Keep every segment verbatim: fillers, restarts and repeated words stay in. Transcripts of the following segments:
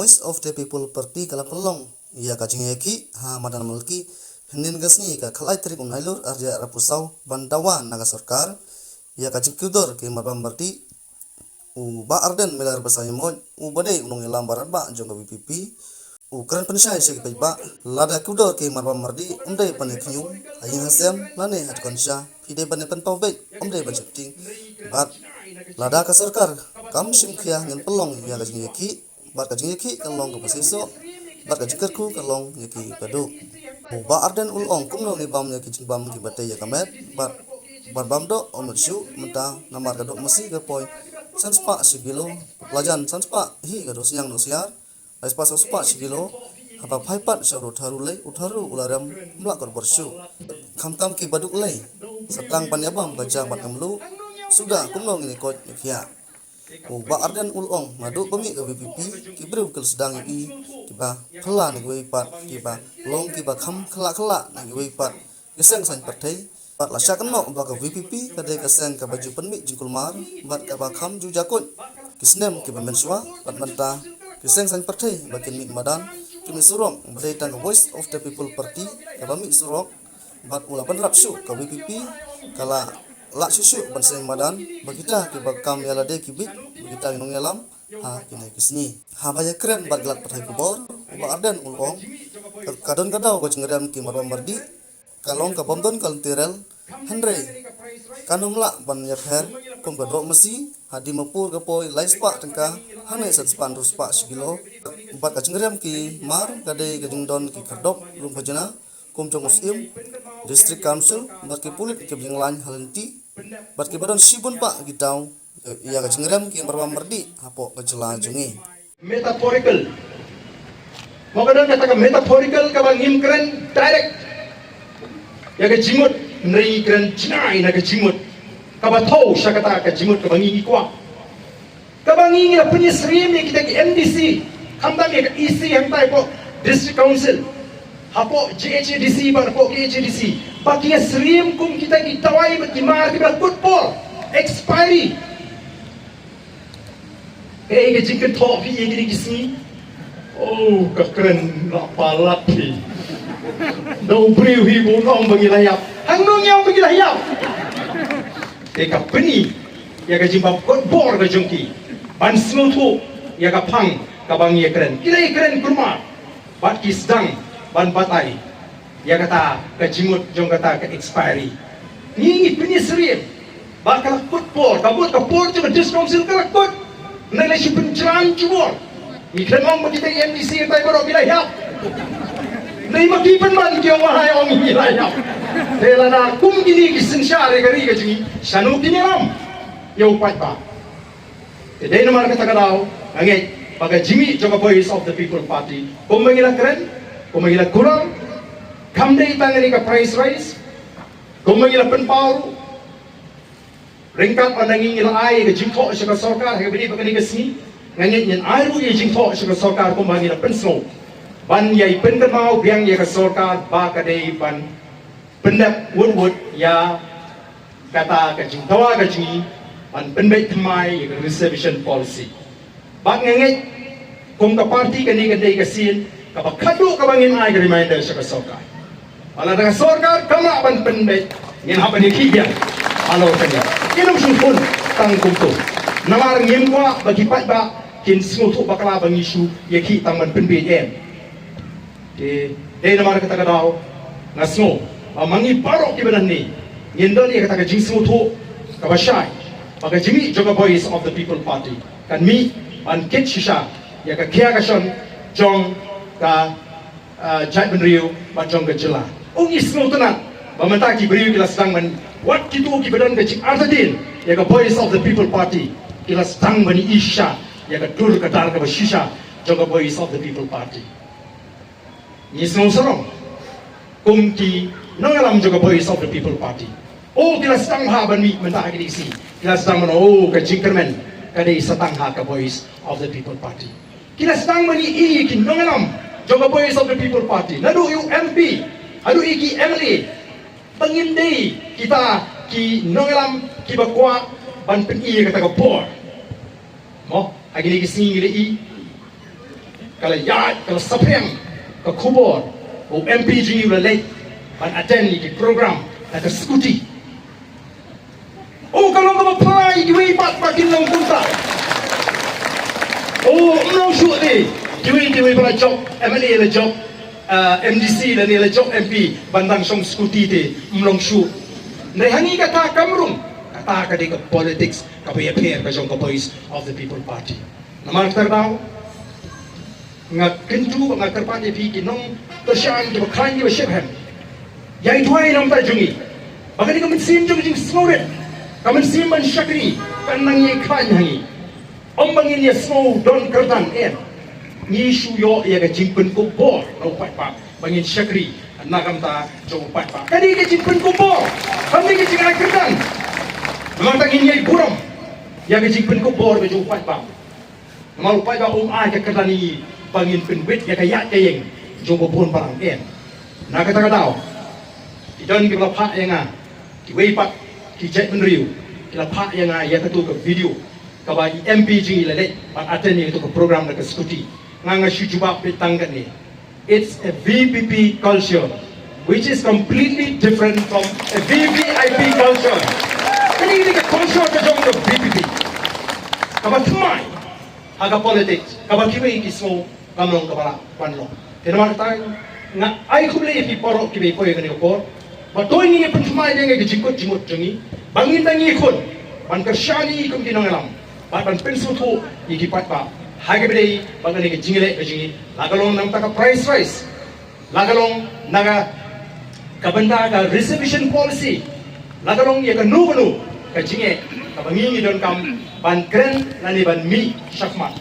Voice of the People Party ka la pynlong ïa ka jingïakhih ha madan Malki hynnin ka sngi ka khatlai tarik u Nailur arhajar arphew saw ban dawa na ka sorkar ïa ka jingkiew dor ki marbam mardi. U Bah Ardent Miller Basaiawmoit uba dei u nongïalam ba rangbah jong ka VPP u kren pynshai sha ki paidbah lada kiew dor ki marbam mardi ym dei ban ïa khñium ha ïing ha sem lane ha dukan sha, phi dei ban ïa pynpaw beit, ym dei ban sheptieng. Bad lada ka sorkar kam shim khia ngin pynlong ïa ka jingïakhih, bad ka jingïakhih ka long kaba shisha, bad ka jingkyrkhu ka long ïa ki paidbah. U Bah Ardent u la ong kumno ngi bam ïa ki jingbam kiba tei ïa ka met, bad ban bam doh ym lut shuh mynta namar ka doh masi ka poi san spah shi kilo, la jan san spah hi ka doh sniang doh siar, lai spah saw spah shi kilo. Haba phai pat sha u Tharu lei, u Tharu u la rem, ym lah kordor shuh. Khamtam kiba duk lei, sa tang ban ïa bam ba ja bad ngam lu, suda kumno ngin ïa koit ïa khia. U Bah Ardent u la ong naduh ba mih ka VPP ki briew ki la sdang ïohi kiba phylla na kiwei pat, kiba long kiba kham khlak khlak na kiwei pat ki seng saiñ pyrthei. Bad la shah kynnoh ba ka VPP ka dei ka seng kaba ju pynmih jingkulmar bad kaba kham ju jakoit ki snem kiba mynshuwa. Bad mynta ki seng saiñ pyrthei ba kin mih madan, kin mih surok, ba dei tang ka Voice of the People Party kaba mih surok. Bad u la pynrap shuh ka VPP ka la lah shuh shuh ban seng madan ba kita kiba kam ïa lade ki bieit, ba kita ki nongïalam ha kine ki sngi. Haba ïakren bad ki lad pathai khubor, u Bah Ardent u la ong ka, ka don ka daw ka jingrem ki marbam mardi ka long ka bym don ka lynti rel, hynrei kan ym lah ban ïapher kum ka doh masi. Ha Dimapur ka poi lai spah tyngka, hangne san spah hynriew spah shi kilo. Bad ka jingrem ki mar ka dei ka jingdon ki khyrdop lum khajna kum jong u Syiem District Council bad ki pulit kiba jngai ha lynti bad kiba don shibun pat ki daw ïa ka jingrem ki marbam mardi hapoh ka jylla jong ngi. Metaphorical. Mo ka don kata ka metaphorical kaba ngim kren direct ïa ka jingmut, hynrei ngi kren jngai na ka jingmut kaba thew sha kata ka jingmut kaba ngi ngi kwah. Kaba ngi ngi la pynïasyriem ïa kita ki MDC, khamtam ïa ka EC hangtai hapoh District Council, hapoh JHADC bad hapoh KHADC, ba ki ïasyriem kum kita ki dawai bad ki mar kiba la kut por, expiry. Kaei ka jingkynthoh phi ïa kine ki sngi? Oh, ka kren la palat phi. Da u briew hi ba u ong ba ngi la ïap. Hangno ngi ong ba ngi la ïap? Te ka pyni ïa ka jingbam kot bor ka jong ki ban sngewthuh ïa ka phang kaba ngi ïa kren. Ki la ïa kren kulmar bad ki sdang ban batai ïa kata ka jingmut jong kata ka expiry. Ngi ngi pynïasyriem ba ka la kut por, ka mut ka por jong ka District Council ka la kut. Ngi la shu pynjlan jubor. Ngi khlem ong ba kita ki MDC tai baroh ki la ïap. Ngi ma ki pynban ki ong ba hai ong ki la ïap. Te lada kum kine ki synshar ïa ka ri ka jong ngi, shano kin ïalam ïa u paidbah? Te dei namar kata ka daw nga ngeit ba ka jingmih jong ka Voice of the People Party, kumba ngi la kren, kumba ngi la kular, kam dei tang ïa ka price rise, kumba ngi la pynpaw ruh, ryngkat ba ngi ngi la ai ka jingthoh sha ka sorkar ha kaba ïadei bad kane ka sngi, nga ngeit ngin ai ruh ïa ka jingthoh sha ka sorkar kumba ngi la pynsngew, ban ïai pynkynmaw biang ïa ka sorkar ba ka dei ban pyndep wut wut ïa kata ka jingdawa ka jong ngi ban pynbeit thymmai ïa ka reservation policy. Bad nga ngeit kum ka party kane ka dei ka sien kaba khadduh kaba ngin ai ka reminder sha ka sorkar. Ba lada ka sorkar kam lah ban pynbeit, ngin hap ban ïakhih biang halor kane. Ngin ym shym khun tang kumto. Namar ngim kwah ba ki paidbah kin sngewthuh bakla ba ngi shu ïakhih tang ban pynbeit, em. Te dei namar kata ka daw nga sngew ba ma ngi baroh kiba nangne ngin don ïa kata ka jingsngewthuh kaba shai ba ka jingmih jong ka Voice of the People Party kan mih ban kit shisha ïa ka khia ka shon jong ka, ah, jaitbynriew bad jong ka jylla. U ngi sngewtynnat ba mynta ki briew ki la sdang ban, wat kito kiba don ka jingartatien ïa ka Voice of the People Party, ki la sdang ban ïohi shisha ïa ka dur ka dar kaba shisha jong ka Voice of the People Party. Ngi sngewsarong kum ki nongïalam jong ka Voice of the People Party. Oh, ki la sdang bha ban mih mynta ha kine ki sngi. Ki la sdang ban, oh, ka jingkyrmen ka dei sa tang ha ka Voice of the People Party. Ki la sdang ban ïohi ïa ki nongïalam jong ka Voice of the People Party, naduh ïa u MP haduh ïa ki MLA. Ba ngim dei kita ki nongïalam kiba kwah ban pyni ïa kata ka bor. Mo, ha kine ki sngi ngi la ïohi Ka la ïaid, ka la saphriang ka khubor ba u M P jong ngi u la leit ban attend ïa ki program da ka scooty. Oh, ka long kaba phylla ïa kiwei pat ba kin long kumta. Oh, ym long shuh te. Kiwei kiwei ba la jop M L A, la jop, ah, M D C lane la jop M P ban dang shong scooty te, ym long shuh. Hynrei ha ngi kata kam rung, kata ka dei ka politics kaba ïapher ka jong ka Voice of the People Party. Namar kata ka daw nga kyntu bad nga kyrpad ïa phi ki nongkyrshan kiba khlaiñ kiba shephem, ïai duwai na ka bynta jong ngi, ba kane ka mynsiem jong ka jingsngewrit, ka mynsiem ban shakri, kan nang ïai khlaiñ ha ngi. Ym ba ngin ïasngew don kyrdan, em. Ngi shu ïoh ïa ka jingpynkup bor na u paidbah ba ngin shakri na ka bynta jong u paidbah. Kane ka jingpynkup bor, kam dei ka jingai kyrdan. Namar kata ngin ïai burom ïa ka jingpynkup bor ka jong u paidbah. Namar u paidbah um ai ka kyrdan ïa ngi ba ngin pynwit ïa ka ïaid ka ïeng jong u babun balang, em. Na kata ka daw, ki don kiba la phah ïa nga, kiwei pat ki jaitbynriew ki la phah ïa nga ïa katu ka video kaba i M P jong ngi la leit ban attend ïa katu ka program da ka scooty. Nga, nga shu jubab beit tang katne. It's a V P P culture which is completely different from a V V I P culture. Kane ka dei ka culture ka jong ka V P P kaba thymmai ha ka politics, kaba kiwei ki sngew kam long kaba lah ban long. Te namar kata nga ai khublei ïa phi baroh kiba poi ha kane ka por. Ba to ngin ïa pynthymmai ïa ka jingkut jingmut jong ngi, ba ngin dang ïakhun ban kyrshan ïa ngi kum ki nongïalam bad ban pynsngewthuh ïa ki paidbah ha kaba ïadei bad kane ka jingïaleh ka jong ngi, la ka long na ka bynta ka price rise, la ka long na ka, ka bynta ka reservation policy, la ka long ïa kano kano ka jingeh kaba ngi ngi donkam ban kren lane ban mih shakhmat.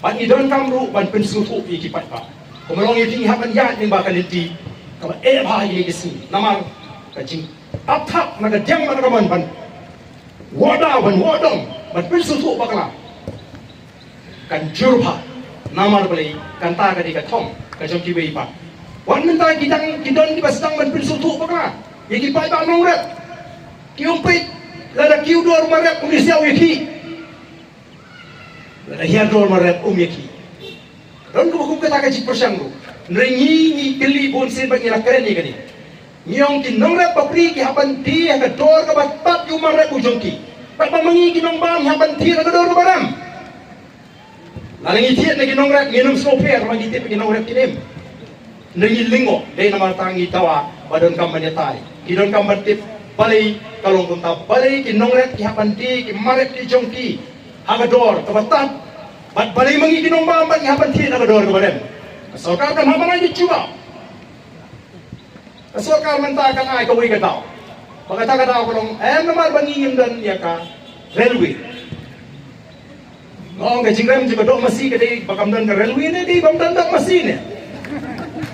Bad ngi donkam ruh ban pynsngewthuh ïa ki paidbah. Kumba long ïa phi, ngi hap ban ïaid lyngba ka lynti kaba eh bha ïa ki sngi, namar ka jingap thap na ka diang bad na ka mon ban wad daw, ban wad dong, ban pynsngewthuh bakla kan jur bha. Namar balei? Kata ka dei ka thong ka jong kiwei pat. Wat mynta ki dang, ki don kiba sdang ban pynsngewthuh bakla ïa ki paidbah nongrep. Ki ym peit, lada kiew dor marep um ïasiaw ïa ki, lada hiar dor marep um ïa ki. Don kaba kum kata ka jingpyrshang ruh. Hynrei ngi, ngi kylli bun sien bad ngi la kren ïa kane. Ngi ong ki nongrep bapli ki hap ban die ha ka dor kaba tad ïa u marep u jong ki. Bad ba ma ngi ki nongbam ngi hap ban thied ha ka dor kaba rem. Lada ngi thied na ki nongrep ngin ym sngewpher, ba ngi tip ki nongrep kin im. Hynrei ngi lyngngoh, dei namar kata ngi dawa ba donkam ban ïatai. Ngi donkam ban tip balei ka long kumta, balei ki nongrep ki hap ban die ki marep ki jong ki ha ka dor kaba tad, bad balei ma ngi ki nongbam bad ngi hap ban thied ha ka dor kaba rem. Ka sorkar kan hap ban ai ka jubab. Ka sorkar mynta kan ai kawei ka daw. Ba kata ka daw ka long, em, namar ba ngi ngim don ïa ka railway. Nga ong ka jingrem jong ka doh masi ka dei ba kam don ka railway ne dei bym don doh masi ne?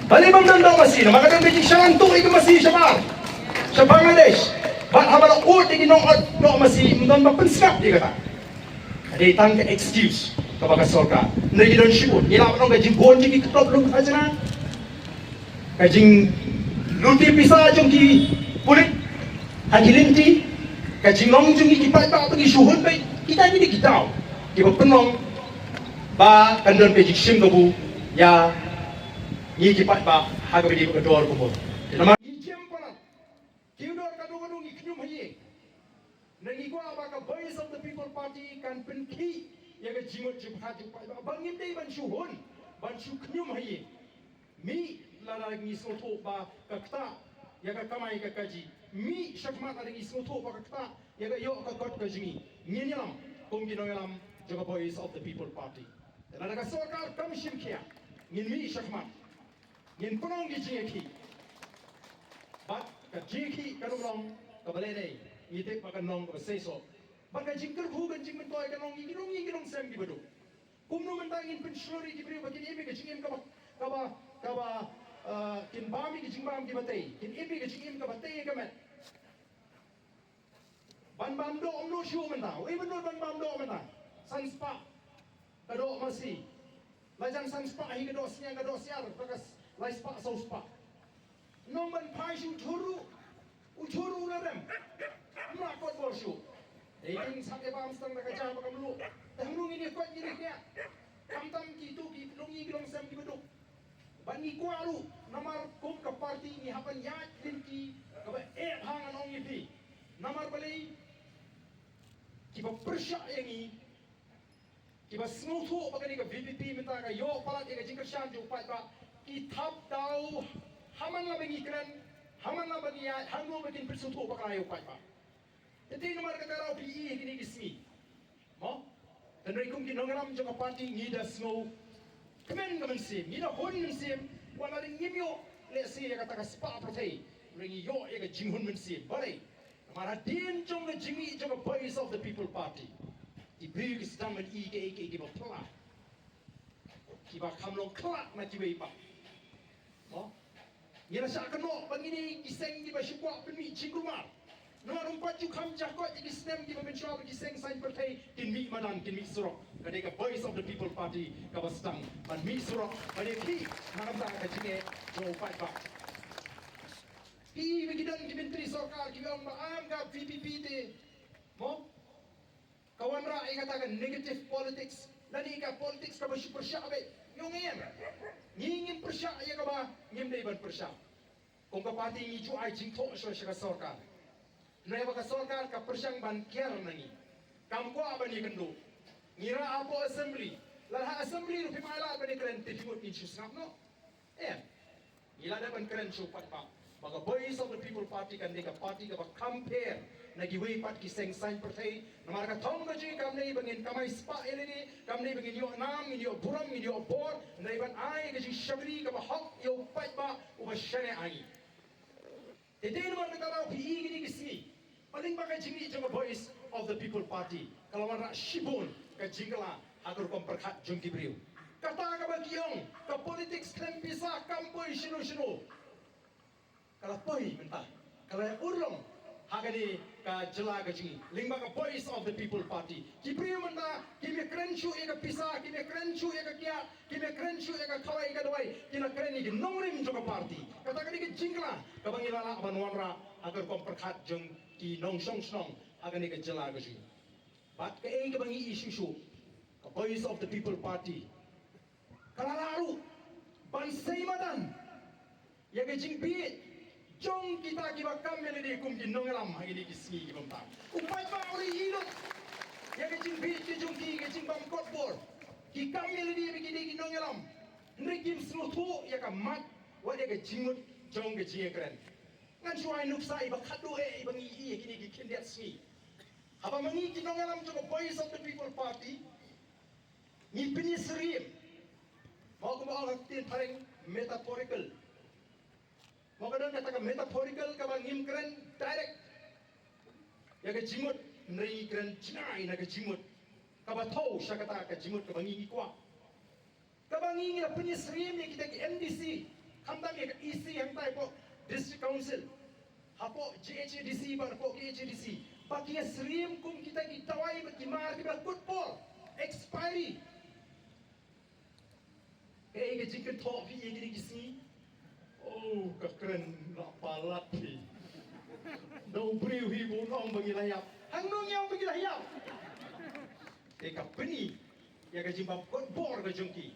Balei bym don doh masi? Namar ka don ka jingshah ngan tuh ïa ka masi shabar, sha Bangladesh. Bad haba la ud ïa ki nongot doh masi, ym don ba pynsngap ïa kata. Ka dei tang ka excuse kaba ka sorkar. Hynrei ki don shibun. Ngi lah ban ong ka jingbun jong ki kyntop lum khajna, ka jingluti pisa jong ki pulit ha ki lynti, ka jinglong jong ki paidbah ba ngi shu hun beit. Kita ki dei ki daw kiba pynlong ba kan don ka jingshim kabu ïa ngi ki paidbah ha kaba ïadei bad ka dor ka mut. Te namar ngi jem palat, kiew dor kano kano ngi khñium ha ïing. Ngi kwah ba ka Voice of the People Party kan pynkhih ïa ka jingmut jingpyrkhat jong u paidbah, ba ngim dei ban shu hun, ban shu khñium ha ïing. Mih lada ngi sngewthuh ba ka ktah ïa ka kamai ka kajih. Mih shakhmat lada ngi sngewthuh ba ka ktah ïa ka ïoh ka kot ka jong ngi. Ngin ïalam kum ki nongïalam jong ka Voice of the People Party. Te lada ka sorkar kam shim khia, ngin mih shakhmat. Ngin pynlong ki jingïakhih. Bad ka jingïakhih kan ym long kaba lehnoh, ngi tip ba kan long kaba seisoh. Bad ka jingkyrkhu, ka jingmyntoi kan long ïa ki nong, ïa ki nongsem kiba duk. Kumno mynta ngin pynshlur ïa ki briew ba kin im ïa ka jingim kaba, kaba, kaba, eh, kin bam ïa ka jingbam kiba tei, kin im ïa ka jingim kaba tei ïa ka met. Ban bam doh kumno shuh mynta? Uei ba nud ban bam doh mynta? San spah ka doh masi. La jan san spah hi ka doh sniang, ka doh siar, ka s-, lai spah, saw spah. Nong ban phai shu churu, u churu la rem. Mla kot bor shuh. Dei king sak e bam stang da ka jam ba ka mluh. Tang nung ini kot ini kia. Khamtam kito ki longïing ki longsem kiba duk. Bad ngi kwah ruh, namar kum ka party ngi hap ban ïaid lynti kaba eh ha ngan ong ïa phi. Namar balei kiba pyrshah ïa ngi, kiba sngewthuh ba kane ka VPP mynta ka ïoh palat ïa ka jingkyrshan jong u paidbah, ki thap daw ha man la ba ngi kren, ha man la ba ngi ïaid, hangno ba kin pynsngewthuh bakla ïa u paidbah. Te namar kata ruh phi i ha kine ki sngi. Mo? Hynrei kum ki nongïalam jong ka party ngi da sngewkmen ka mynsiem, ngi da hun mynsiem, wat la ngim ïoh lehse ïa kata ka spah pyrthei, hynrei ngi ïoh ïa ka jinghun mynsiem. Balei? Namar hadien jong ka jingmih jong ka Voice of the People Party, ki briew ki sdang ban i kaei kaei kiba phylla, kiba kham long khyllah na kiwei pat. Mo? Ngi la shah kynnoh ba ngi dei ki seng kiba shu kwah pynmih jingkulmar. Namar ym pat ju kham jah koit ïa ki snem kiba mynshuwa ba ki seng saiñ pyrthei kin mih madan, kin mih surok. Ka dei ka Voice of the People Party kaba sdang ban mih surok ban ïakhih na ka bynta ka jingeh jong u paidbah. Phi i ba ki don ki myntri sorkar kiba ong ba am ka VPP te, mo, ka wanrah ïa kata ka negative politics, lane ka politics kaba shu pyrshah beit. Ïa ngi em? Ngi ngim pyrshah ïa kaba ngim dei ban pyrshah. Kum ka party ngi ju ai jingthoh shuwa sha ka sorkar. Hynrei ba ka sorkar ka pyrshang ban kiar na ngi, kam kwah ban ïakynduh. Ngi rah hapoh assembly, lada ha assembly ruh phim ailad ban ïakren, te phi mut ngin shu sngap noh? Em. Ngi la dep ban kren sha u paidbah ba ka Voice of the People Party kan dei ka party kaba kham pher na kiwei pat ki seng saiñ pyrthei. Namar ka thong ka jong ngi kam dei ba ngin kamai spah ïa lade, kam dei ba ngin ïoh nam, ngin ïoh burom, ngin ïoh bor, hynrei ban ai ka jingshakri kaba hok ïa u paidbah uba shaniah ïa ngi. Te dei namar kata ruh phi i ha kine ki sngi ba lyngba ka jingmih jong ka Voice of the People Party ka la wanrah shibun ka jingkylla ha ka rukom pyrkhat jong ki briew. Kata kaba ki ong ka politics khlem pisa kam poi shano shano, ka la poi mynta, ka la urlong ha kane ka jylla ka jong ngi lyngba ka Voice of the People Party. Ki briew mynta kim ïakren shuh ïa ka pisa, kim ïakren shuh ïa ka kiad, kim ïakren shuh ïa ka khawai ka dawai, ki la kren ïa ki nongrim jong ka party. Kata ka dei ka jingkylla kaba ngi la lah ban wanrah ha ka rukom pyrkhat jong ki nongshong shnong ha kane ka jylla ka jong ngi. Bad kaei kaba ngi i shuh shuh, ka Voice of the People Party ka la lah ruh ban sei madan ïa ka jingbieit jong kita kiba kam ïa lade kum ki nongïalam ha kine ki sngi kiba mynta. U paidbah u la ïohi lut ïa ka jingbieit ka jong ki, ka jingbam kot bor. Ki kam ïa lade ba ki dei ki nongïalam, hynrei kim sngewthuh ïa ka mat wat ïa ka jingmut jong ka jingïakren. Ngan shu ai nuksa iba khatduh eh iba ngi i ha kine ki khyndiat sngi. Haba ma ngi ki nongïalam jong ka Voice of the People Party ngi pynïasyriem, mo, kumba ong ha ka ktien phareng metaphorical. Mo, ka don kata ka metaphorical kaba ngim kren direct ïa ka jingmut, hynrei ngi kren jngai na ka jingmut kaba thew sha kata ka jingmut kaba ngi ngi kwah. Kaba ngi ngi la pynïasyriem ïa kita ki MDC, khamtam ïa ka EC hangtai hapoh District Council, hapoh JHADC bad hapoh KHADC, ba ki ïasyriem kum kita ki dawai bad ki mar kiba la kut por, expiry. Kaei ka jingkynthoh phi ïa kine ki sngi? Oh, ka kren la palat phi. Da u briew hi bun ong ba ngi la ïap. Hangno ngi ong ba ngi la ïap? Te ka pyni ïa ka jingbam kot bor ka jong ki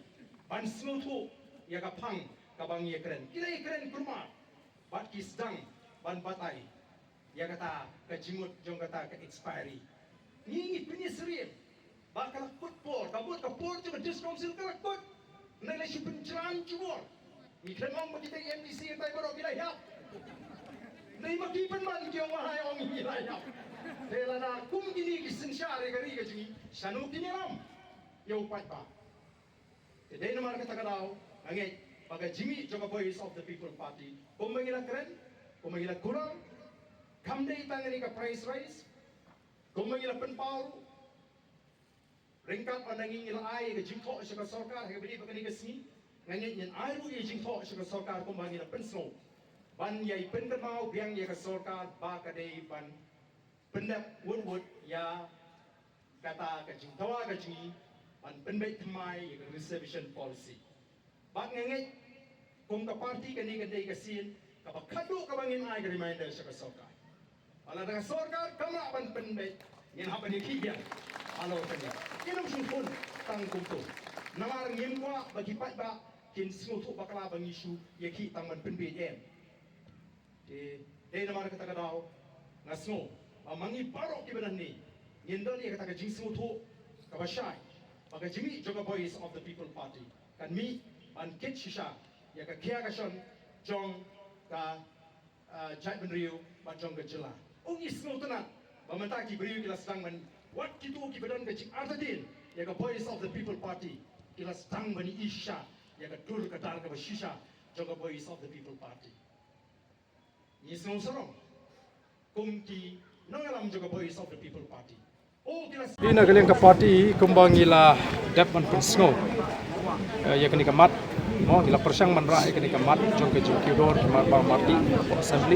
ban sngewthuh ïa ka phang kaba ngi ïakren. Ki la ïakren kulmar bad ki sdang ban batai ïa kata ka jingmut jong kata ka expiry. Ngi ngi pynïasyriem ba ka la kut por, ka mut ka por jong ka District Council ka la kut. Ngi la shu pynjlan jubor. Ngi khlem ong ba kita ki MDC hangtai baroh ki la ïap. Ngi ma ki pynban ki ong ba hai ong ngi la ïap. Te lada kum kine ki synshar ïa ka ri ka jong ngi, shano kin ïalam ïa u paidbah? Te dei namar kata ka daw nga ngeit ba ka jingmih jong ka Voice of the People Party, kumba ngi la kren, kumba ngi la kular, kam dei tang ïa ka price rise, kumba ngi la pynpaw ruh, ryngkat bad ngi ngi la ai ka jingthoh sha ka sorkar ha kaba ïadei bad kane ka sngi. Nga ngeit ngin ai ruh ïa ka jingthoh sha ka sorkar kumba ngi la pynsngew, ban ïai pynkynmaw biang ïa ka sorkar ba ka dei ban pyndep wut wut ïa kata ka jingdawa ka jong ngi ban pynbeit thymmai ïa ka reservation policy. Bad nga ngeit kum ka party kane kan dei ka sien kaba khadduh kaba ngin ai ka reminder sha ka sorkar. Lada ka sorkar kam lah ban pynbeit, ngin hap ban ïakhih biang halor kane. Ngin ym shym khun tang kumto. Namar ngim kwah ba ki paidbah kin sngewthuh bakla ba ngi shu ïakhih tang ban pynbieit em. Te dei namar kata ka daw nga sngew ba ma ngi baroh kiba don hangne ngin don ïa kata ka jingsngewthuh kaba shai ba ka jingmih jong ka Voice of the People Party kan mih ban kit shisha ïa ka khia ka shon jong ka, ah, jaitbynriew bad jong ka jylla. U ngi sngewtynnat ba mynta ki briew ki la sdang ban, wat kito kiba don ka jingartatien ïa ka Voice of the People Party, ki la sdang ban ïohi shisha ïa ka dur ka dar kaba shisha jong ka Voice of the People Party. Ngi sngewsarong kum ki nongïalam jong ka Voice of the People Party. Dei na ka liang ka party kumba ngi la dep ban pynsngew, eh, ïa kane ka mat, mo, ngi la pyrshang ban rah ïa kane ka mat jong ka jingkiew dor ki Marbam Mardi hapoh Assembly.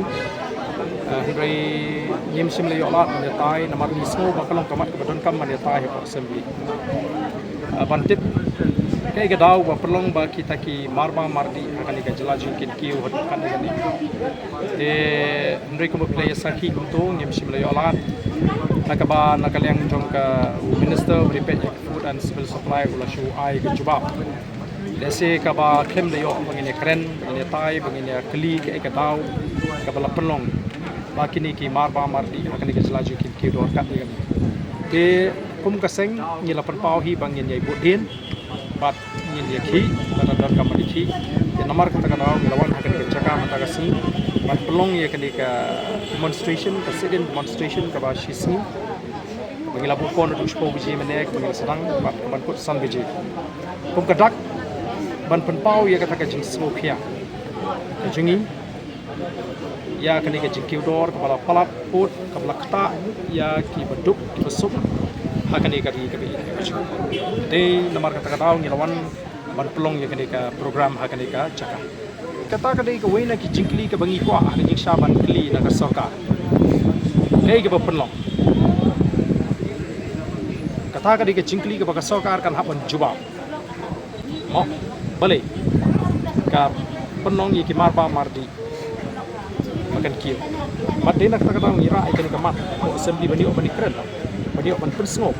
Eh, hynrei ngim shym la ïoh lad ban ïatai namar ngi sngew ba ka long ka mat kaba donkam ban ïatai hapoh Assembly. Eh, ban tip kaei ka daw ba pynlong ba kita ki Marbam Mardi ha kane ka jylla jong ngi kin kiew haduh katne katne. Te hynrei kumba phi la ïa sakhi kumto ngim shym la ïoh lad. Na kaba na ka liang jong ka u minister ba dei peit ïa ka Food and Civil Supply u la shu ai ka jubab. Lehse kaba khlem da ïoh ba ngin ïa kren, ba ngin ïa tai, ba ngin ïa kylli kaei ka daw kaba la pynlong ba kine ki Marbam Mardi ha kane ka jylla jong ngi kin kiew dor katne katne. Te kum ka seng ngi la pynpaw hi ba ngin ïai bud dien bad ngin ïa khih, lada donkam ban ïa khih. Te namar kata ka daw ngi la wan ha kane ka jaka mynta ka sngi ban pynlong ïa kane ka demonstration, ka sit-in demonstration kaba shi sngi. Ba ngi la buh pon naduh shiphew baje mynne, ba ngi la sdang bad kaban kut san baje. Kum ka dak ban pynpaw ïa kata ka jingsngewkhia ka jong ngi ïa kane ka jingkiew dor kaba la palat pud, kaba la ktah ïa kiba duk kiba suk ha kane ka ri kaba ïeit ka jong ngi. Dei namar kata ka daw ngi la wan ban pynlong ïa kane ka program ha kane ka jaka. Kata ka dei kawei na ki jingkylli kaba ngi kwah ha ka jingshisha ban kylli na ka sorkar. Kaei kaba pynlong? Kata ka dei ka jingkylli kaba ka sorkar kan hap ban jubab. Mo, balei ka pynlong ïa ki Marbam Mardi ba kan kiew? Bad dei na kata ka daw ngi rah ïa kane ka mat hapoh Assembly ban ïoh ban ïakren, ban ïoh ban pynsngew.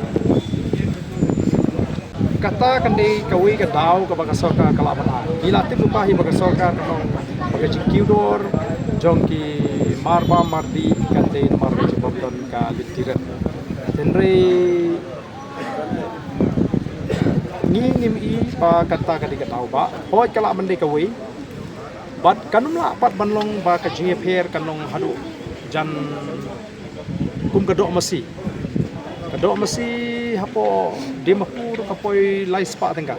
Kata kan dei kawei ka daw kaba ka sorkar ka lah ban ai. Ngi la tip lypa hi ba ka sorkar ka ong ba ka jingkiew dor jong ki Marbam Mardi kan dei namar ka jingbym don ka lynti rit. Hynrei ngi ngim i ba kata ka dei ka daw, ba hooid ka lah ban dei kawei. Bad kan ym lah pat ban long ba ka jingïapher kan long haduh jan kum ka doh masi. Ka doh masi hapoh Dimapur ka poi lai spah tyngka.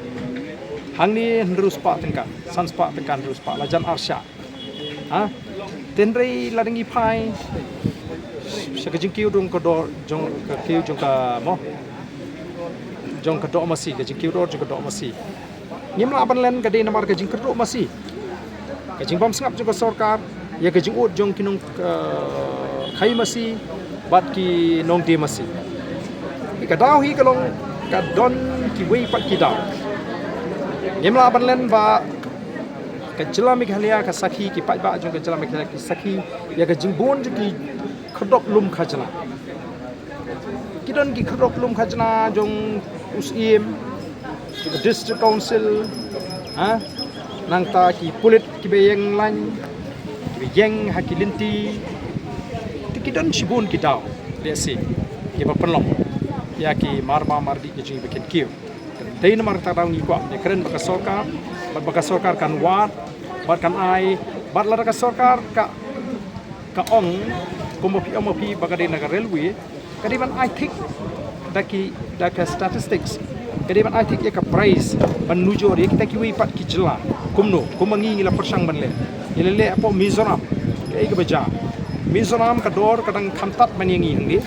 Hangne hynriew spah tyngka, san spah tyngka, hynriew spah, la jan ar shah. Ha? Hynrei lada ngi phai sha ka jingkiew jong ka doh, jong ka kiew jong ka mo, jong ka doh masi, ka jingkiew dor jong ka doh masi. Ngim lah ban len, ka dei namar ka jingkyrduh masi, ka jingbymsngap jong ka sorkar ïa ka jingud jong ki nong, eh, khaïi masi bad ki nongdie masi. Ka daw hi ka long ka don kiwei pat ki daw. Ngim lah ban len ba ka jylla Meghalaya ka sakhi, ki paidbah jong ka jylla Meghalaya ki sakhi ïa ka jingbun jong ki khyrdop lum khajna. Ki don ki khyrdop lum khajna jong u Syiem, jong ka District Council, ha? Nangta ki pulit kiba ïeng lain, kiba ïeng ha ki lynti. Te ki don shibun ki daw, lehse, kiba pynlong ïa ki Marbam Mardi ki jong ngi ba kin kiew. Dei namar kata ka daw ngi kwah ïakren bad ka sorkar, bad ba ka sorkar kan wad, bad kan ai, bad lada ka sorkar ka, ka ong, kumba phi ong ma phi ba ka dei na ka railway, ka dei ban ai thik da ki, da ka statistics, ka dei ban ai thik ïa ka price, ban nujor ïa kita kiwei pat ki jylla. Kumno, kumba ngi ngi la pyrshang ban leh, ngi la leh hapoh Mizoram, kaei kaba jia? Mizoram ka dor ka dang kham tad ban ïa ngi hangne.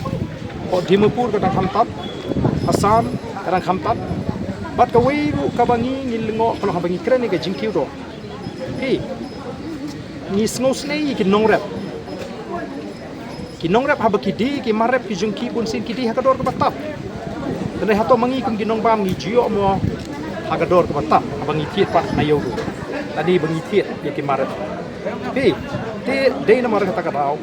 Hapoh Dimapur ka dang kham tad, Assam ka dang kham tad. Bad kawei ruh kaba ngi ngi lyngngoh ka long haba ngi kren ïa ka jingkiew dor, phi, ngi sngewsynei ïa ki nongrep. Ki nongrep haba ki die ki mar rep ki jong ki bunsien ki die ha ka dor kaba tad. Te hynrei hato ma ngi kum ki nongbam ngi ju ïoh mo ha ka dor kaba tad haba ngi thied pat na ïew ruh, lane ba ngi thied ïa ki mar rep? Phi, te dei namar kata ka daw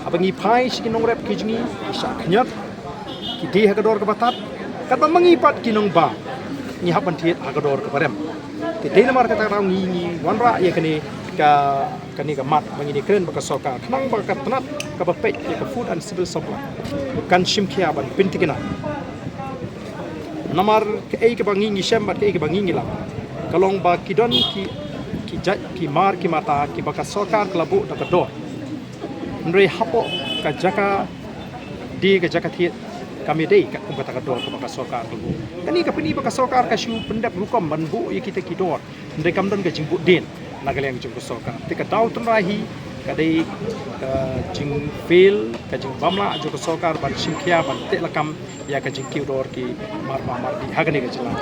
haba ngi phai sha ki nongrep ki jong ngi, ki shah khñiot, ki die ha ka dor kaba tad. Katba ma ngi pat ki nongbam ngi hap ban thied ha ka dor kaba rem. Te dei namar kata ka daw ngi ngi wanrah ïa kane ka, kane ka mat ba ngi ïakren bad ka sorkar khnang ba ka tnat kaba peit ïa ka food and civil supply kan shim khia ban pynthikna. Namar kaei kaba ngi ngi shem bad kaei kaba ngi ngi lap ka long ba ki don ki, ki jait ki mar ki mata kiba ka sorkar ka la buh da ka dor. Hynrei hapoh ka jaka die ka jaka thied kam ïadei katkum kata ka dor kaba ka sorkar ka la buh. Kane ka pyni ba ka sorkar ka shu pyndep rukom ban buh ïa kita ki dor. Hynrei kam don ka jingbud dien na ka liang jong ka sorkar. Te ka daw tynrai hi ka dei ka jingfail, ka jingbym lah jong ka sorkar ban shim khia ban teh lakam ïa ka jingkiew dor ki marbam mardih ha kane ka jylla.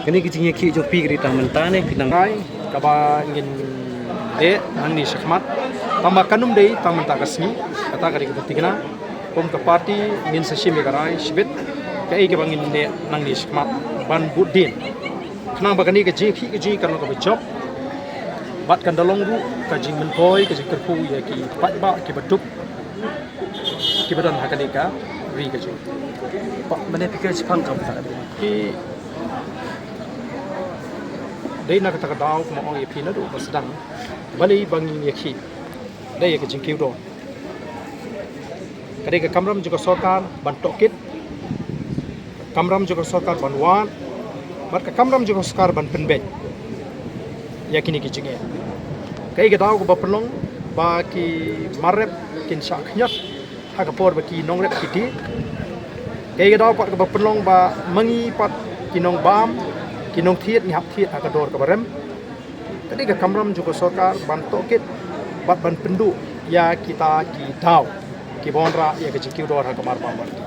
Kane ka jingïakhih jong phi ka dei tang mynta ne phi nang rai kaba ngin leh nangne shakhmat. Tangba kan ym dei tang mynta ka sngi, kata ka dei kaba thikna. Kum ka party ngin sa shim ïa ka rai shibit kaei kaba ngin leh nangne shakhmat ban bud dien. Khnang ba kane ka jingïakhih ka jong ngi kan long kaba jop bad kan da long ruh ka jingmyntoi, ka jingkyrkhu ïa ki paidbah kiba duk kiba don ha kane ka ri ka jong ngi. Ba mane phi ka jingpang kam ta ka dei. Ki dei na kata ka daw kumba ong ïa phi naduh ba sdang. Balei ba ngin ïakhih? Dei ïa ka jingkiew dor. Ka dei ka kamram jong ka sorkar ban tohkit, kamram jong ka sorkar ban wad bad ka kamram jong ka sorkar ban pynbeit ïa kine ki jingeh. Kaei ka daw kaba pynlong ba ki mar rep kin shah khñiot ha ka por ba ki nongrep ki die? Kaei ka daw pat kaba pynlong ba ma ngi pat ki nongbam, ki nongthied ngi hap thied ha ka dor kaba rem? Ka dei ka kamram jong ka sorkar ban tohkit bad ban pynduh ïa kita ki daw kiba wanrah ïa ka jingkiew dor ha ka marbam mardih.